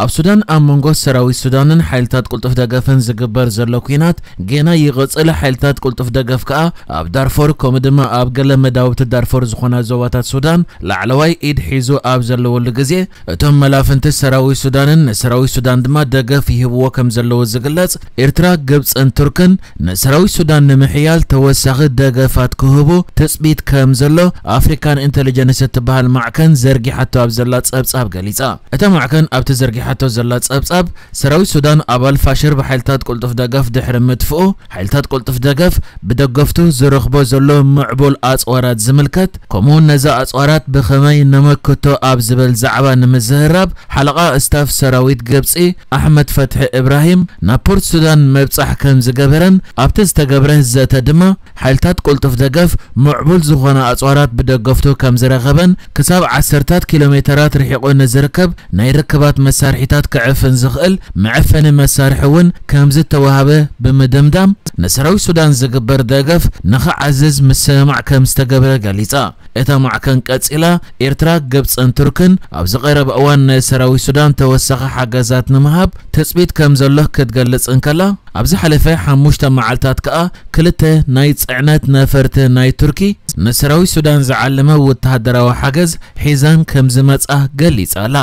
ኣብ ሱዳን ኣብ መንጎ ሰራዊት ሱዳንን ሓይልታት ቅልጡፍ ደገፍን ዝግበር ዘሎ ኲናት ገና ይቕጽል። ሓይልታት ቅልጡፍ ደገፍ ከኣ ኣብ ዳርፎር ከምኡ ድማ ኣብ ገለ መዳውብቲ ዳርፎር ዝኾና ዞባታት ሱዳን ላዕለዋይ ኢድ ሒዙ ኣብ ዘለወሉ ግዜ፣ እቶም መላፍንቲ ሰራዊት ሱዳንን ንሰራዊት ሱዳን ድማ ደገፍ ይህብዎ ከም ዘለዉ ዝግለጽ፣ ኤርትራ፣ ግብጽን ቱርክን ንሰራዊት ሱዳን ንምሕያል ተወሳኺ ደገፋት ክህቡ ትጽቢት ከም ዘሎ ኣፍሪካን ኢንተሊጀንስ እትበሃል ማዕከን ዘርጊሓቶ ኣብ ዘላ ጸብጻብ ገሊጻ። እታ ማዕከን ኣብቲ ዘርጊሓቶ ዘላ ጸብጻብ፣ ሰራዊት ሱዳን ኣብ ኣልፋሽር ብሓይልታት ቅልጡፍ ደገፍ ድሕሪ ምጥፍኡ፣ ሓይልታት ቅልጡፍ ደገፍ ብደገፍቱ ዝረኽቦ ዘሎ ምዕቡል ኣጽዋራት ዝምልከት፣ ከምኡውን ነዚ ኣጽዋራት ብኸመይ ነመክቶ ኣብ ዝብል ዛዕባ ንምዝህራብ፣ ሓለቓ ስታፍ ሰራዊት ግብጺ ኣሕመድ ፈትሒ እብራሂም ናብ ፖርት ሱዳን ምብጻሕ ከም ዝገበረን፣ ኣብቲ ዝተገብረ ዘተ ድማ፣ ሓይልታት ቅልጡፍ ደገፍ ምዕቡል ዝኾነ ኣጽዋራት ብደገፍቱ ከም ዝረኸበን፣ ክሳብ ዓሰርታት ኪሎ ሜተራት ርሒቑ ንዝርከብ ናይ ርክባት መሳርሒታት ክዕፍን ዝኽእል መዐፈኒ መሳርሒ እውን ከም ዝተዋህበ ብምድምዳም፣ ንሰራዊት ሱዳን ዝግበር ደገፍ ንኽዓዝዝ ምስምማዕ ከም ዝተገብረ ገሊጻ። እታ ማዕከን ቀጺላ፣ ኤርትራ፣ ግብጽን ቱርክን ኣብዚ ቀረባ እዋን ንሰራዊት ሱዳን ተወሳኺ ሓገዛት ንምሃብ ትጽቢት ከም ዘሎ ክትገልጽ እንከላ፣ ኣብ ዝሓለፈ ሓሙሽተ መዓልታት ከኣ ክልተ ናይ ጽዕነት ነፈርቲ ናይ ቱርኪ ንሰራዊት ሱዳን ዝዓለመ ወተሃደራዊ ሓገዝ ሒዘን ከም ዝመጻ ገሊጻ ኣላ።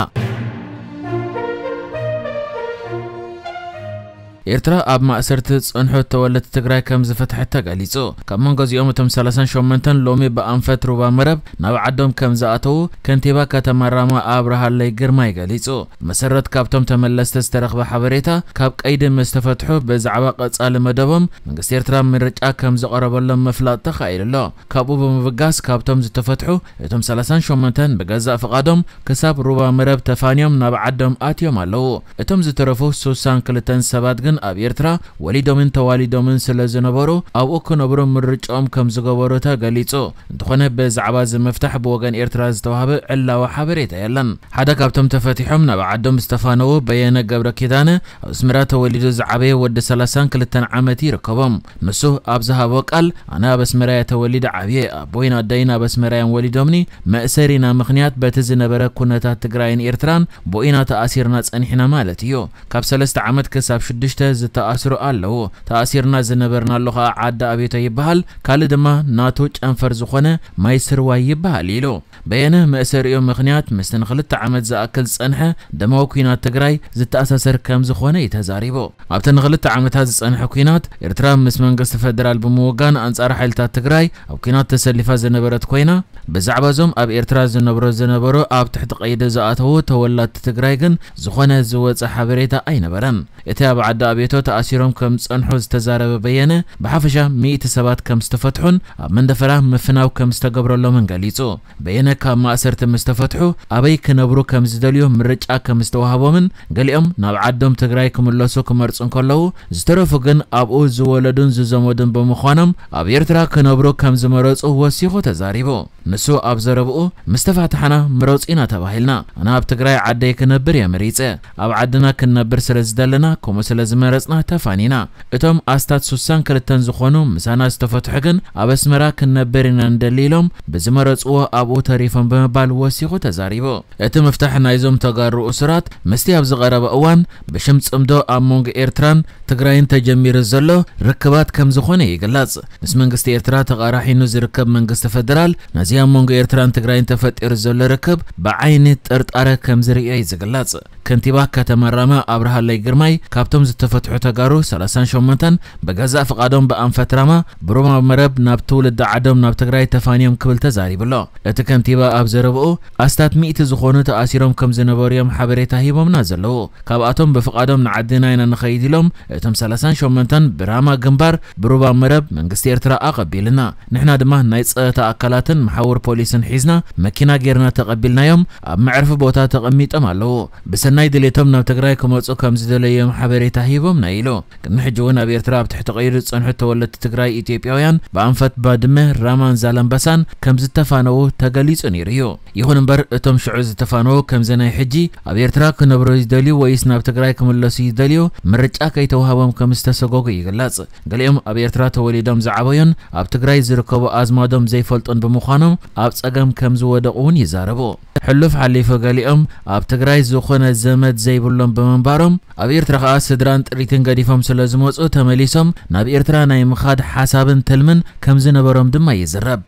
ኤርትራ ኣብ ማእሰርቲ ዝጸንሑ ተወለድቲ ትግራይ ከም ዝፈትሐት ተገሊጹ። ካብ መንጎ እዚኦም እቶም ሰላሳን ሸሞንተን ሎሚ ብኣንፈት ሩባ መረብ ናብ ዓዶም ከም ዝኣተዉ ከንቲባ ከተማ ራማ ኣብርሃለይ ግርማይ ገሊጹ። መሰረት ካብቶም ተመለስቲ ዝተረኽበ ሓበሬታ፣ ካብ ቀይዲ ምስ ተፈትሑ ብዛዕባ ቀጻሊ መደቦም መንግስቲ ኤርትራ ምርጫ ከም ዝቐረበሎም ምፍላጥ ተኻኢሉ ኣሎ። ካብኡ ብምብጋስ ካብቶም ዝተፈትሑ እቶም ሰላሳን ሸሞንተን ብገዛእ ፍቓዶም ክሳብ ሩባ መረብ ተፋንዮም ናብ ዓዶም ኣትዮም ኣለዉ። እቶም ዝተረፉ ሱሳን ክልተን ሰባት ግን ኣብ ኤርትራ ወሊዶምን ተዋሊዶምን ስለ ዝነበሩ ኣብኡ ክነብሩ ምርጫኦም ከም ዝገበሩ ተገሊጹ። እንተኾነ ብዛዕባ እዚ ምፍታሕ ብወገን ኤርትራ ዝተዋህበ ዕላዊ ሓበሬታ የለን። ሓደ ካብቶም ተፈቲሖም ናብ ዓዶም ዝተፋነዉ በየነ ገብረ ኪዳነ ኣብ ኣስመራ ተወሊዱ ዝዓበየ ወዲ ሰላሳን ክልተን ዓመት ይርከቦም። ንሱ ኣብ ዝሃቦ ቃል፣ ኣነ ኣብ ኣስመራ እየ ተወሊደ ዓብየ፣ ኣቦይን ኣደይን ኣብ ኣስመራ እዮም ወሊዶምኒ። መእሰሪና ምኽንያት በቲ ዝነበረ ኩነታት ትግራይን ኤርትራን ብኡ ኢና ተኣሲርና ጸኒሕና ማለት እዩ። ካብ ሰለስተ ዓመት ክሳብ ሽዱሽተ ዝተኣስሩ ኣለዉ። ተኣሲርና ዝነበርናሉ ኸኣ ዓዲ ኣቤቶ ይበሃል፣ ካልእ ድማ ናቱ ጨንፈር ዝኾነ ማይ ስርዋይ ይበሃል ኢሉ። በየነ መእሰሪኡ ምኽንያት ምስቲ ንኽልተ ዓመት ዝኣክል ዝጸንሐ ደማዊ ኲናት ትግራይ ዝተኣሳሰር ከም ዝኾነ እዩ ተዛሪቡ። ኣብቲ ንኽልተ ዓመታት ዝጸንሐ ኲናት ኤርትራ ምስ መንግስቲ ፈደራል ብምውጋን ኣንጻር ሓይልታት ትግራይ ኣብ ኲናት ተሰሊፋ ዝነበረት ኮይና፣ ብዛዕባ እዞም ኣብ ኤርትራ ዝነብሩ ዝነበሩ ኣብ ትሕቲ ቀይዲ ዝኣተዉ ተወላድቲ ትግራይ ግን ዝኾነ ዝወጸ ሓበሬታ ኣይነበረን። እቲ ኣብ ዓዲ ኣቤቶ ተኣሲሮም ከም ዝጸንሑ ዝተዛረበ በየነ፣ ብሓፈሻ ሚእቲ ሰባት ከም ዝተፈትሑን ኣብ መንደፈራ ምፍናው ከም ዝተገብረሎምን ገሊጹ። በየነ ካብ ማእሰርቲ ምስ ተፈትሑ ኣበይ ክነብሩ ከም ዝደልዩ ምርጫ ከም ዝተዋህቦምን ገሊኦም ናብ ዓዶም ትግራይ ክምለሱ ክመርጹ እንከለዉ፣ ዝተረፉ ግን ኣብኡ ዝወለዱን ዝዘመዱን ብምዃኖም ኣብ ኤርትራ ክነብሩ ከም ዝመረጹ ወሲኹ ተዛሪቡ። ንሱ ኣብ ዘረብኡ፣ ምስ ተፋታሕና ምረጹ ኢና ተባሂልና። ኣነ ኣብ ትግራይ ዓደይ ክነብር እየ መሪጸ። ኣብ ዓድና ክንነብር ስለ ዝደለና፣ ከምኡ ስለ ዝመረጽና ተፋኒና። እቶም ኣስታት ሱሳን ክልተን ዝኾኑ ምሳና ዝተፈትሑ ግን ኣብ ኣስመራ ክንነብር ኢና ንደሊ ኢሎም ብዝመረጽዎ ኣብኡ ተሪፎም ብምባል ወሲኹ ተዛሪቡ። እቲ ምፍታሕ ናይዞም ተጋሩ እሱራት ምስቲ ኣብ ዝቐረበ እዋን ብሽም ጽምዶ ኣብ መንጎ ኤርትራን ትግራይን ተጀሚሩ ዘሎ ርክባት ከም ዝኾነ ይግለጽ። ምስ መንግስቲ ኤርትራ ተቓራሒኑ ዝርከብ መንግስቲ ፈደራል ነዚ ኣብ መንጎ ኤርትራን ትግራይን ተፈጢሩ ዘሎ ርክብ ብዓይኒ ጥርጣረ ከም ዝርእዮ እዩ ዝግለጽ። ከንቲባ ከተማ ራማ ኣብርሃለይ ግርማይ ካብቶም ዝተፈትሑ ተጋሩ ሰላሳን ሸሞንተን ብገዛእ ፍቓዶም ብኣንፈት ራማ ብሩባ መረብ ናብ ትውልዲ ዓዶም ናብ ትግራይ ተፋንዮም ክብል ተዛሪቡ ኣሎ። እቲ ከንቲባ ኣብ ዘረብኡ ኣስታት ሚእቲ ዝኾኑ ተኣሲሮም ከም ዝነበሩ እዮም ሓበሬታ ሂቦምና ዘለዉ። ካብኣቶም ብፍቓዶም ንዓድና ኢና ንኸይድ ኢሎም፣ እቶም ሰላሳን ሸሞንተን ብራማ ግንባር ብሩባ መረብ መንግስቲ ኤርትራ ኣቐቢልና። ንሕና ድማ ናይ ጸጥታ ኣካላትን መሓውር ፖሊስን ሒዝና መኪና ጌርና ተቐቢልናዮም ኣብ መዕርፊ ቦታ ተቐሚጦም ኣለዉ። ብሰናይ ድሌቶም ናብ ትግራይ ክመጹ ከም ዝደለዩ እዮም ሓበሬታ ሂቦምና ኢሉ። ቅድሚ ሕጂ እውን ኣብ ኤርትራ ኣብ ትሕቲ ቀይዲ ዝጸንሑ ተወለድቲ ትግራይ ኢትዮጵያውያን ብኣንፈት ባድመ፣ ራማን ዛላምበሳን ከም ዝተፋነዉ ተገሊጹ ተገሊጹ ነይሩ እዩ። ይኹን እምበር፣ እቶም ሽዑ ዝተፋነዉ ከምዚ ናይ ሕጂ ኣብ ኤርትራ ክነብሩ ይደልዩ ወይስ ናብ ትግራይ ክምለሱ ይደልዩ ምርጫ ከይተዋህቦም ከም ዝተሰጎጉ ይግለጽ። ገሊኦም ኣብ ኤርትራ ተወሊዶም ዝዓበዩን ኣብ ትግራይ ዝርከቡ ኣዝማዶም ዘይፈልጡን ብምዃኖም ኣብ ጸገም ከም ዝወደቑ እውን ይዛረቡ። ሕሉፍ ሓሊፉ ገሊኦም ኣብ ትግራይ ዝኾነ ዘመድ ዘይብሎም ብምንባሮም ኣብ ኤርትራ ከኣ ስድራን ጥሪትን ገዲፎም ስለ ዝመጹ ተመሊሶም ናብ ኤርትራ ናይ ምኻድ ሓሳብን ትልምን ከም ዝነበሮም ድማ ይዝረብ።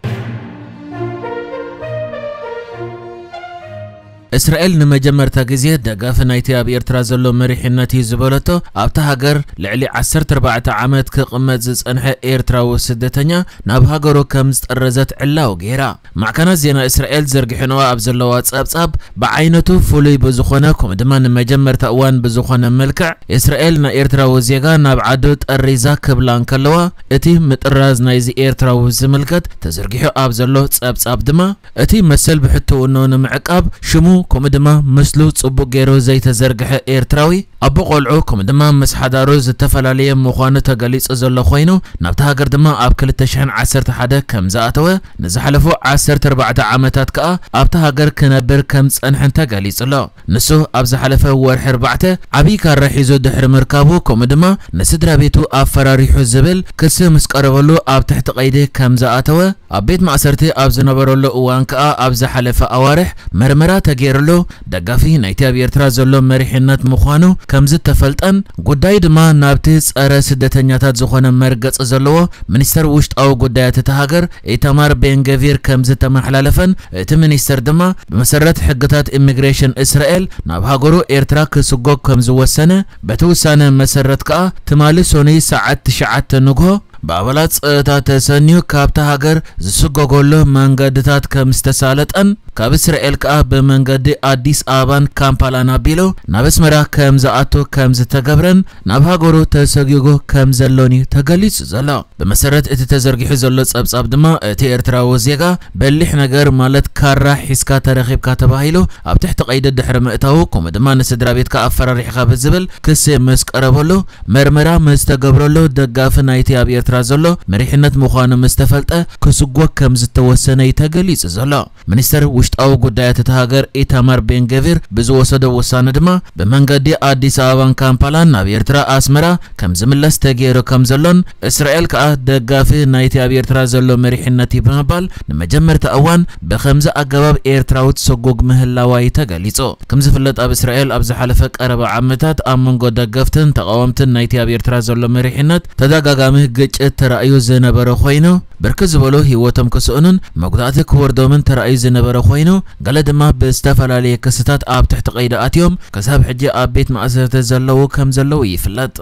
እስራኤል ንመጀመርታ ግዜ ደጋፊ ናይቲ ኣብ ኤርትራ ዘሎ መሪሕነት እዩ ዝበለቶ ኣብታ ሃገር ልዕሊ ዓሰርተ ኣርባዕተ ዓመት ክቕመጥ ዝጸንሐ ኤርትራዊ ስደተኛ ናብ ሃገሩ ከም ዝጠረዘት ዕላዊ ገይራ። ማዕከናት ዜና እስራኤል ዘርጊሕንኦ ኣብ ዘለዋ ጸብጻብ ብዓይነቱ ፍሉይ ብዝኾነ ከምኡ ድማ ንመጀመርታ እዋን ብዝኾነ መልክዕ እስራኤል ናይ ኤርትራዊ ዜጋ ናብ ዓዱ ጠሪዛ ክብላ እንከለዋ እቲ ምጥራዝ ናይዚ ኤርትራዊ ዝምልከት ተዘርጊሑ ኣብ ዘሎ ጸብጻብ ድማ እቲ መሰል ብሕትውንኡ ንምዕቃብ ሽሙ ከምኡ ድማ ምስሉ ጽቡቕ ገይሩ ዘይተዘርግሐ ኤርትራዊ ኣቦ ቆልዑ ከምኡ ድማ ምስ ሓዳሩ ዝተፈላለየ ምዃኑ ተገሊጹ ዘሎ ኮይኑ ናብታ ሃገር ድማ ኣብ ክልተ ሽሕን ዓሰርተ ሓደ ከም ዝኣተወ ንዝሓለፉ ዓሰርተ ኣርባዕተ ዓመታት ከኣ ኣብታ ሃገር ክነብር ከም ዝጸንሐን ተገሊጹ ኣሎ። ንሱ ኣብ ዝሓለፈ ወርሒ ኣርባዕተ ዓብዪ ካራ ሒዙ ድሕሪ ምርካቡ ከምኡ ድማ ንስድራ ቤቱ ኣፈራሪሑ ዝብል ክሲ ምስ ቀረበሉ ኣብ ትሕቲ ቀይዲ ከም ዝኣተወ ኣብ ቤት ማእሰርቲ ኣብ ዝነበረሉ እዋን ከኣ ኣብ ዝሓለፈ ኣዋርሕ መርመራ ተገይርሉ ደጋፊ ናይቲ ኣብ ኤርትራ ዘሎ መሪሕነት ምዃኑ ከም ዝተፈልጠን ጉዳዩ ድማ ናብቲ ጸረ ስደተኛታት ዝኾነ መርገጺ ዘለዎ ሚኒስተር ውሽጣዊ ጉዳያት እታ ሃገር ኢታማር ቤንገቪር ከም ዝተመሓላለፈን እቲ ሚኒስተር ድማ ብመሰረት ሕግታት ኢሚግሬሽን እስራኤል ናብ ሃገሩ ኤርትራ ክስጎግ ከም ዝወሰነ በቲ ውሳነ መሰረት ከኣ ትማሊ ሶኑይ ሰዓት ትሽዓተ ንግሆ ብኣባላት ጸጥታ ተሰንዩ ካብታ ሃገር ዝስጎገሉ መንገድታት ከም ዝተሳለጠን ካብ እስራኤል ከኣ ብመንገዲ ኣዲስ ኣበባን ካምፓላን ኣቢሉ ናብ ኣስመራ ከም ዝኣቱ ከም ዝተገብረን ናብ ሃገሩ ተሰጊጉ ከም ዘሎን እዩ ተገሊጹ ዘሎ። ብመሰረት እቲ ተዘርጊሑ ዘሎ ጸብጻብ ድማ እቲ ኤርትራዊ ዜጋ በሊሕ ነገር ማለት ካራ ሒዝካ ተረኺብካ ተባሂሉ ኣብ ትሕቲ ቀይዲ ድሕሪ ምእታዉ ከምኡ ድማ ንስድራ ቤትካ ኣፈራሪሕካ ብዝብል ክሲ ምስ ቀረበሉ መርመራ ምስ ተገብረሉ ደጋፊ ናይቲ ኣብ ኤርትራ ዘሎ መሪሕነት ምዃኑ ምስ ተፈልጠ ክስጎግ ከም ዝተወሰነ እዩ ተገሊጹ ዘሎ። ሚኒስተር ውሽጣዊ ጉዳያት እታ ሃገር ኢታማር ቤንገቪር ብዝወሰዶ ውሳነ ድማ ብመንገዲ ኣዲስ ኣበባን ካምፓላን ናብ ኤርትራ ኣስመራ ከም ዝምለስ ተገይሩ ከም ዘሎን እስራኤል ከኣ ደጋፊ ናይቲ ኣብ ኤርትራ ዘሎ መሪሕነት እዩ ብምባል ንመጀመርታ እዋን ብከምዚ ኣገባብ ኤርትራዊ ትሰጉግ ምህላዋ እዩ ተገሊጹ። ከም ዝፍለጥ ኣብ እስራኤል ኣብ ዝሓለፈ ቀረባ ዓመታት ኣብ መንጎ ደገፍትን ተቃወምትን ናይቲ ኣብ ኤርትራ ዘሎ መሪሕነት ተደጋጋሚ ግጭት ተራእዩ ዝነበረ ኮይኑ ብርክት ዝበሉ ህይወቶም ክስእኑን መጉዳእቲ ክወርዶምን ተራእዩ ዝነበረ ኮይኑ ገለ ድማ ብዝተፈላለየ ክስታት ኣብ ትሕቲ ቀይዲ ኣትዮም ክሳብ ሕጂ ኣብ ቤት ማእሰርቲ ዘለዉ ከም ዘለዉ ይፍለጥ።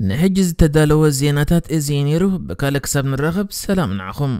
ንሕጂ ዝተዳለወ ዜናታት እዚ እዩ ነይሩ። ብካልእ ክሳብ ንራኸብ ሰላም ንዓኹም።